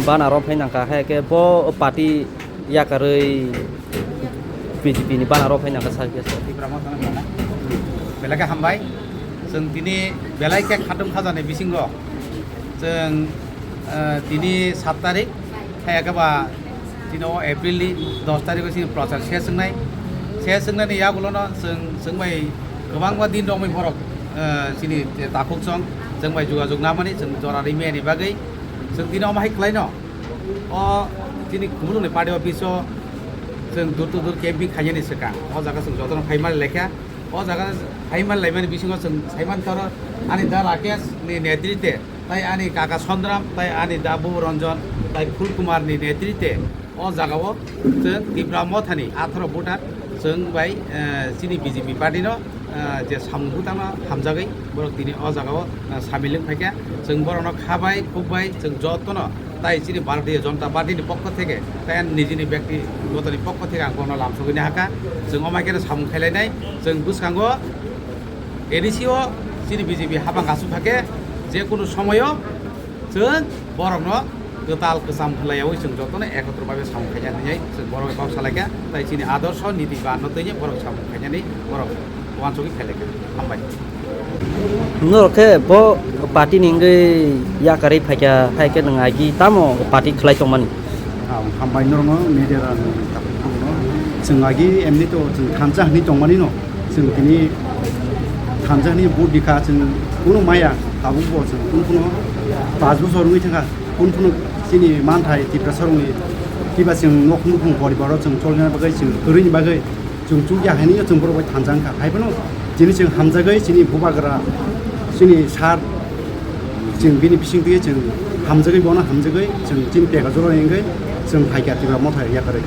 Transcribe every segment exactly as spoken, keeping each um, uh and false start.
Banner o phai nangkha, hai khe bo party yakarwi B J P ni banner o phai nangkha, sakya sa. Tipra Motha no belai khe hambai. Chwng tini belai khe khatung khajani bisingo chwng, eh, tini sat tarik, hai khe ba tini o April ni dos tarik o chini prochar se chwngnai. Se chwngnani yagulo no chwng, chwng bai kwbangma din romwi borok, eh, chini takhuk chwng, chwng bai jogajog namani chwng jora rimani bagwi chwng tini omo hai khlai no. O chini Khumulwng ni party office o chwng door to door camping khainani swkang. O jaga chwng jotono phai mani laikha. O jaga phai mani laimani bisingo chwng sai mankha oro ani da Rakesh ni netrite, tai ani kaka Sondram, tai ani da Bubu Ranjan, tai Phul Kumar ni netrite o jaga o chwng Tipra Motha ni atharo voter chwng bai, eh, chini B J P party no, eh, je samung bwtangno hamjagwi borok tini o jaga o, eh, samil wng phaikha. Chwng borokno kha bai, khuk bai, chwng jotono tai chini Bharatiya Janata Party ni pokho theke, tai ani nijini byaktigotoni pokho theke ang bono lamsogwi nahakha. Chwng omo hai kheno samung khailainai. Chwng bwskango A D C o chini B J P habang asuk thake, je kunu somoyo chwng borokno kwtal kwcham khwlaiyawi chwng jotono ekotro bhabe samung khaina hinwi chwng borok kok salaikha. Tai chini adorsho niti banno twiwi borok samung khainani borok uansugwi khailai kha. Hambai. Norok khe bo party ni wngwi yakarwi phaikha, hai khe nwng agi tamo party khlai tongmani? Ah, hambai norokno media rokno. Chwng agi emni to chwng thansa hwnwi tongmani no. Chwng tini thansa hwnwi vote rikha, chwng kunu maya tabuk bo chwng kunu kunu pash bosor wngwi thangkha, kunu kunu chini manthai Tiprasa rokni kiba chwng nok nukhung poribaro chwng cholna bagwi chwng kwrwini bagwi Chwng chukya haino chwng borok bai thansa wngkha. Hai phano chini chwng hamjagwi chini bubagra, chini sir, chwng bini bising twi chwng hamjagwi bono hamjagwi chwng chini pega jora wngwi chwng phaikha Tipra Motha yakarwi.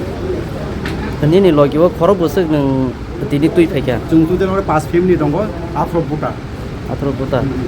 Nini logi o khorok bwswk nwng tini twi phaikha? Chwng total oro pash family tongo, aphro voter. Aphro voter. Hmm.